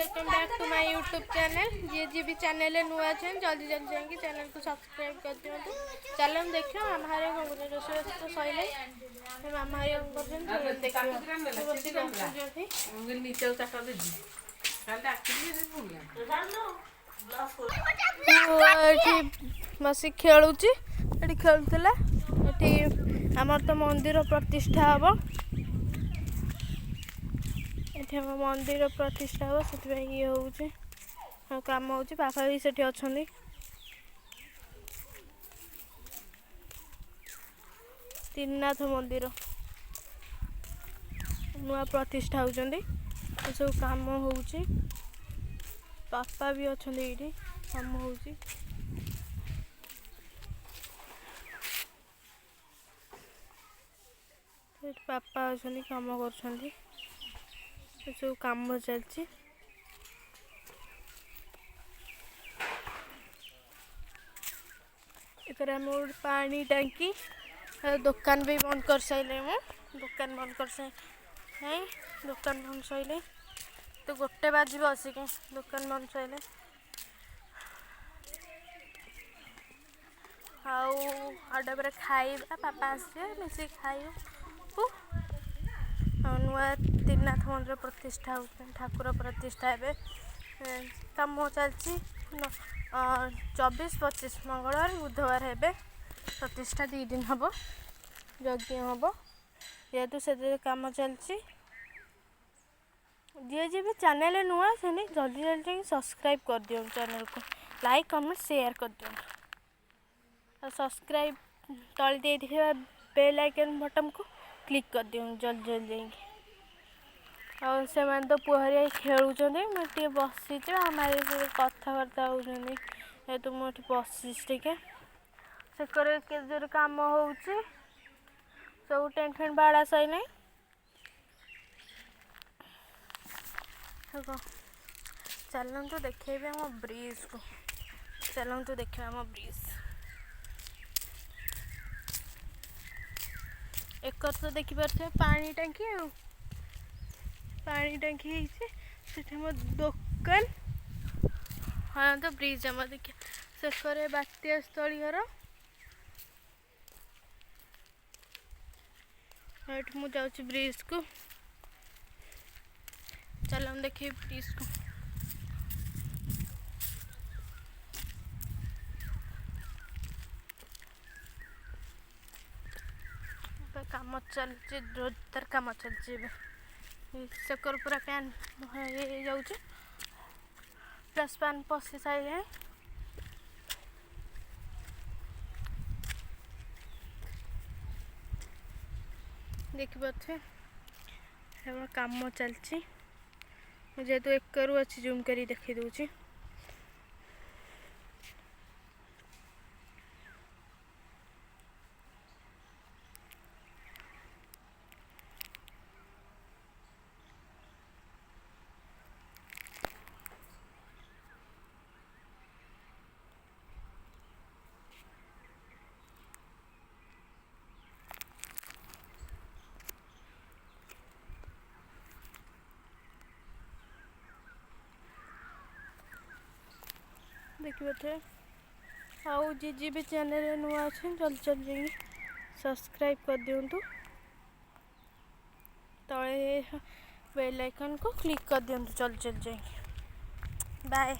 Welcome back to my YouTube channel. ଯିଏ ଯିଏ ବି ଚ୍ୟାନେଲରେ ନୂଆ ଅଛନ୍ତି, ଜଲ୍ଦି ଜଲ୍ଦି ଯାଇକି ଚ୍ୟାନେଲକୁ ସବସ୍କ୍ରାଇବ୍ କରିଦିଅନ୍ତୁ। ଚାଲନ୍ତୁ ଦେଖିବା ମାମା ହେରିକା କ'ଣ କରୁଛନ୍ତି। ରୋଷେଇବାସ ତ ସରିଲାଣି, ମାମା ହେରିକା କ'ଣ କରୁଛନ୍ତି ଚାଲନ୍ତୁ ଦେଖିବା। ବସି ଗପୁଛନ୍ତି। ମୁଁ କହିଲି ନିଚକୁ ଚାଟ ଦେବି, କାଲି ଡାକିଲି ସେ ଶୁଣିଲା। ପୁଅ ଏଠି ବସି ଖେଳୁଛି, ଏଠି ଖେଳୁଥିଲା। ଏଠି ଆମର ତ ମନ୍ଦିର ପ୍ରତିଷ୍ଠା ହବ। ଏଠି ଆମ ମନ୍ଦିର ପ୍ରତିଷ୍ଠା ହବ, ସେଥିପାଇଁ ଇଏ ହେଉଛି ଆଉ କାମ ହେଉଛି। ବାପା ବି ସେଠି ଅଛନ୍ତି। ତ୍ରିନାଥ ମନ୍ଦିର ନୂଆ ପ୍ରତିଷ୍ଠା ହେଉଛନ୍ତି, ଏସବୁ କାମ ହେଉଛି। ବାପା ବି ଅଛନ୍ତି ଏଇଠି, କାମ ହେଉଛି। ଏଠି ବାପା ଅଛନ୍ତି, କାମ କରୁଛନ୍ତି, ଏସବୁ କାମ ଚାଲିଛି। ଏକରେ ଆମ ଗୋଟେ ପାଣି ଟାଙ୍କି ଆଉ ଦୋକାନ ବି ବନ୍ଦ କରିସାରିଲେ। ମୁଁ ଦୋକାନ ବନ୍ଦ କରିସାରିଲାଣି, ଦୋକାନ ବନ୍ଦ ସରିଲେ ତ 1 ବାଜିବ ଆସିକି, ଦୋକାନ ବନ୍ଦ ସରିଲେ। ଆଉ ଆଉ ପରେ ଖାଇବା, ବାପା ଆସିବେ, ମିଶିକି ଖାଇବୁ। ଆଉ ନୂଆ ତ୍ରିନାଥ ମନ୍ଦିର ପ୍ରତିଷ୍ଠା ହେଉଛନ୍ତି, ଠାକୁର ପ୍ରତିଷ୍ଠା ହେବେ, କାମ ଚାଲିଛି। 24 25 ମଙ୍ଗଳବାର ବୁଧବାର ହେବେ ପ୍ରତିଷ୍ଠା, 2 ଦିନ ହେବ, ଯଜ୍ଞ ହେବ। ଯେହେତୁ ସେଥିରେ କାମ ଚାଲିଛି। ଯିଏ ଯିଏ ବି ଚ୍ୟାନେଲରେ ନୂଆ ଅଛନ୍ତି, ଜଲ୍ଦି ଜଲ୍ଦି ଯାଇକି ସବସ୍କ୍ରାଇବ୍ କରିଦିଅନ୍ତୁ ଚ୍ୟାନେଲକୁ, ଲାଇକ୍ କମେଣ୍ଟ ସେୟାର କରିଦିଅନ୍ତୁ। ଆଉ ସବସ୍କ୍ରାଇବ୍ ତଳେ ଦେଇଥିବା ବେଲ୍ ଆଇକନ୍ ବଟନ୍କୁ କ୍ଲିକ୍ କରିଦିଅନ୍ତୁ ଜଲ୍ଦି ଜଲ୍ଦି ଯାଇକି। ଆଉ ସେମାନେ ତ ପୁଅ ହେରିକା ଖେଳୁଛନ୍ତି, ମୁଁ ଟିକେ ବସିଛି। ମାମା ହେରିକା କଥାବାର୍ତ୍ତା ହେଉଛନ୍ତି, ଯେହେତୁ ମୁଁ ଏଠି ବସିଛି ଟିକେ। ସେକରେ କେତେ ଜୋରେ କାମ ହେଉଛି, ସବୁ ଟେଣ୍ଟ ଫେଣ୍ଟ ବାଡ଼ା ସରିଲାଣି। ଚାଲନ୍ତୁ ଦେଖେଇବି ଆମ ବ୍ରିଜକୁ, ଚାଲନ୍ତୁ ଦେଖିବା ଆମ ବ୍ରିଜ୍। ଏକର ତ ଦେଖିପାରୁଥିବେ ପାଣି ଟାଙ୍କି, ଆଉ ପାଣି ଟାଙ୍କି ହେଇଛି ସେଠି ଆମ ଦୋକାନ। ହଁ ତ ବ୍ରିଜ୍ ଆମର ଦେଖିବା। ସେକରେ ବାତ୍ୟା ସ୍ଥଳୀ ଘର। ଏଠି ମୁଁ ଯାଉଛି ବ୍ରିଜକୁ, ଚାଲନ୍ତୁ ଦେଖିବି ବ୍ରିଜକୁ। କାମ ଚାଲିଛି, ଜୋରଦାର କାମ ଚାଲିଛି ଏବେ। ସେକର ପୁରା ପ୍ୟାନ୍ ହେଇଯାଉଛି, ପ୍ଲସ୍ ପ୍ୟାନ୍ ପଶି ସାରିଲାଣି। ଦେଖିପାରୁଥିବେ ଆମର କାମ ଚାଲିଛି। ମୁଁ ଯେହେତୁ ଏକରୁ ଅଛି, ଜୁମ୍ କରି ଦେଖେଇ ଦେଉଛି। ଦେଖିପାରୁଥିବେ। ଆଉ ଯିଏ ଯିଏ ବି ଚ୍ୟାନେଲରେ ନୂଆ ଅଛନ୍ତି, ଜଲ୍ଦି ଜଲ୍ଦି ଯାଇକି ସବସ୍କ୍ରାଇବ୍ କରିଦିଅନ୍ତୁ, ତଳେ ବେଲ୍ ଆଇକନ୍କୁ କ୍ଲିକ୍ କରିଦିଅନ୍ତୁ ଜଲ୍ଦି ଜଲ୍ଦି ଯାଇକି। ବାଏ।